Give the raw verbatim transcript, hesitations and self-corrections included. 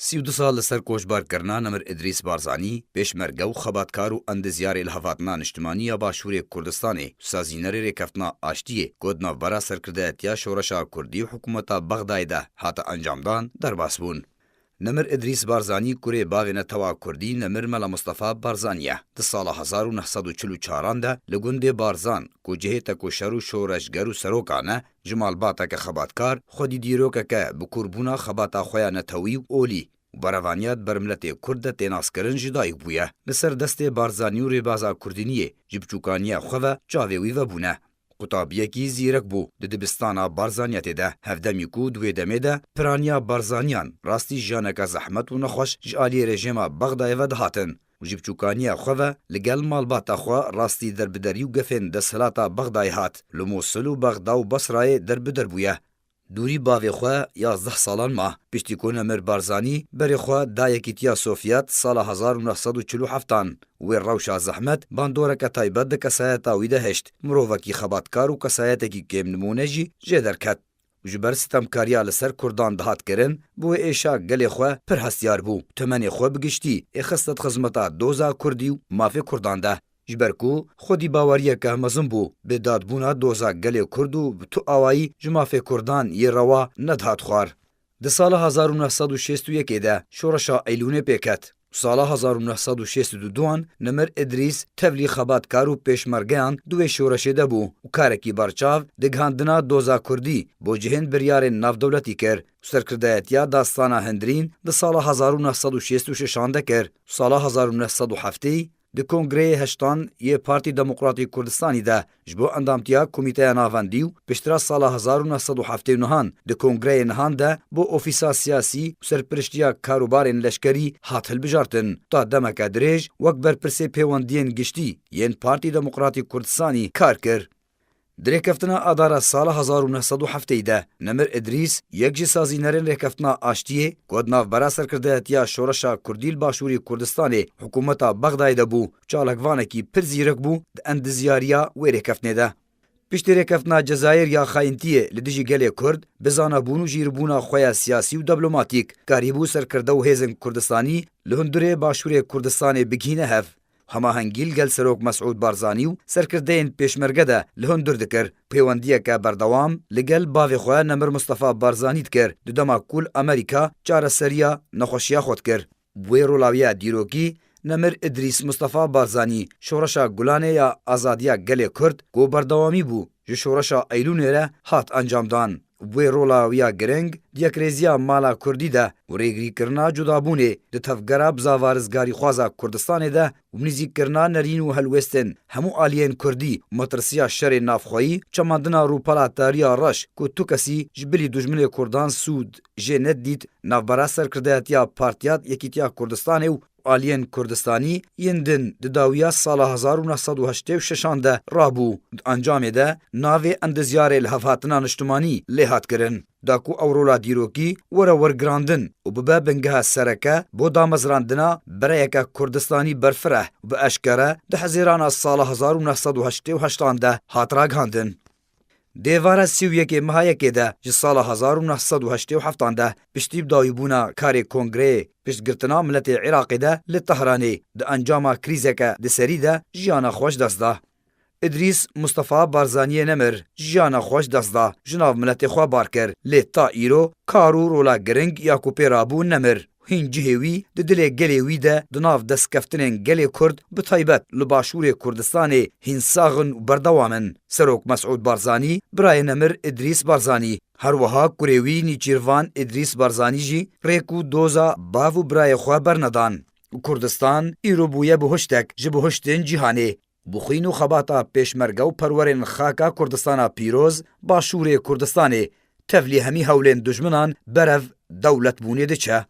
Sî û du sal li ser koçberkirina Nemir Îdrîs Barzanî, pêşmerge û xebatkar û endizyarê li Hevatina Niştimanî ya Başûrê Kurdistanê û sazînerê Rêkeftina Aştiyê ku di navbera serkirdayetiya Şoreşa Kurdî û hikûmeta Bexdayê de hate encamdan, derbas bûn. Nemir Îdrîs Barzanî kurê bavê netewa Kurdî Nemir Mela Mistefa Barzanî ye. Di sala hezar û neh sed û çil û çaran de li gundê Barzan ku cihê tekoşer û şoreşger û serokan e, ji malbateke xebatkar, xwedî dîrokeke bikûrbûna xebata xwe ya netewî û olî û berevaniya di ber miletê Kurd de tê naskirin ji dayik bûye. Li ser destê Barzanî û rêbaza Kurdîniyê ji biçûkaniya xwe ve çavê wî vebûne. Qutabiyekî zîrek bû. Di dibistana Barzaniyetê de, hevdemî ku di wê demê de piraniya Barzaniyan rastî jiyaneke zehmet û nexweş ji aliyê rejêma Bexdayê ve dihatin û ji biçûkaniya xwe ve li gel malbata xwe rastî derbiderî û gefên desthilata Bexdayê hat. Li Mûsil û Bexda û Basrayê derbider bûye. Dûrî bavê xwe yazdeh salan ma, piştî ku Nemir Barzanî berê xwe da Yekîtiya Sovyet sala hezar û neh sed û çil û heftan. Wê rewşa zehmet bandoreke taybet di kesayeta wî de hişt. Mirovekî xebatkar û kesayetekî kêmnimûne jî jê derket. Ji ber sitemkariya li ser Kurdan dihat kirin, bi wê êşa gelê xwe pir hestiyar bû. Temenê xwe bi giştî ê xiste di xizmeta doza Kurdî û mafê Kurdan de. Ji ber ku xwedî baweriyeke mezin bû, bi dadbûna doza gelê Kurd û bi tu awayî ji mafê Kurdan yê rewa nedihat xwar. Di sala hezar û neh sed û şêst û yekê de şoreşa Eylûnê pêket. Sala hezar û neh sed û şêst û duan Nemir Îdrîs tevlî xebatkar û pêşmergeyan di wê şoreşê de bû û karekî berçav di gihandina doza Kurdî bo cihên biryarên navdewletî kir û serkirdayetiya dastana Hindirîn di sala hezar û neh sed û şêst û şeşan de kir. Sala hezar û neh sed û heftê di Kongreyê Heştan yê Partî Demokratîk Kurdistanî de ji bo endamtiya Komîteya Navendî û piştre sala hezar û neh sed û heftê û nehan di Kongreyê Nihan de bo ofîsa siyasî û serpiriştiya karûbarên leşkerî hat hilbijartin. Ta demeke dirêj wek berpirsê pêwendiyên giştî yên Partî Demokratîk Kurdistanî kar kir. Di rêkeftina Adara sala hezar û neh sed û heftê de Nemir Îdrîs, yek ji sazînerên Rêkeftina Aştiyê, ku di navbera serkirdayetiya Şoreşa Kurdî li Başûrê Kurdistanê, hikûmeta Bexdayê de bû, çalakvanekî pir zîrek bû di endizyariya wê rêkeftinê de. Piştî rêkeftina Cezayir ya xayintiyê li dijî gelê Kurd, bi zanebûn û jîrbûna xwe ya siyasî û diplomatîk, karîbû serkirde û hêzên Kurdistanî li hundurê Başûrê Kurdistanê bigihîne hev. Hemahengî li gel Serok Mesûd Barzanî û serkirdeyên pêşmerge de li hundir dikir. Pêwendiyeke berdewam li gel bavê xwe Nemir Mistefa Barzanî dikir, di dema ku li Amerîka çareseriya nexweşiya xwe dikir. Bi wê rola wî ya dîrokî, Nemir Îdrîs Mistefa Barzanî şoreşa Gulanê ya azadiya gelê Kurd ku berdewamî bû ji şoreşa Eylûnê re hat encamdan. Bi wê rola wî ya giring di yekrêziya mala Kurdî de û rêgirîkirina cudabûnê di tevgera bizava rizgarîxwaza Kurdistanê de û bi nîzîkkirina nerîn û helwêstên hemû aliyên Kurdî û metirsiya şerê navxweyî, çemandina rûpela tariya reş ku tu kesî ji bilî dujminê Kurdan sûd jê nedît, navbera serkirdayetiya Partiya Yekîtiya Kurdistanê û aliyên Kurdistanî yên din di dawiya sala hezar û neh sed û heştê û şeşan de rabû. Di encamê de navê endizyarê li hevhatina niştimanî lê hat kirin. Da ku ew rola dîrokî were wergirandin û bibe bingeha sereke bo damezrandina birayeke Kurdistanî berfireh û bi eşkere di Hezîrana sala hezar û neh sed û heştê û heştan de hat ragihandin. Dêvara sî û yekê meha yekê de ji sala hezar û neh sed û heştê û heftan de piştî bi dawîbûna karê Kongreyê Piştgirtina Miletê Iraqê de li Tehranê di encama krîzeke di serî de jiyana xwe ji dest da. Îdrîs Mustafa Barzaniyê Nemir jiyana xwe ji dest da, ji nav miletê xwe bar kir, lê ta îro kar û rola giring ya ku pê rabû nemir. Hîn cihê wî di dilê gelê wî de di nav destkeftinên gelê Kurd, bi taybet li Başûrê Kurdistanê, hîn sax in û berdewam in. Serok Mesûd Barzanî, birayê nemir Îdrîs Barzanî, her wiha kurê wî Nîçîrvan Îdrîs Barzanî jî rêk û doza bav û birayê xwe bernedan. Kurdistan îro bûye bihuştek ji bihuştên cîhanê. Bi xwîn û xebata pêşmerge û perwerên xaka Kurdistana pîroz, Başûrê Kurdistanê, tevlî hemî hewlên dujminan berev dewletbûnê diçe.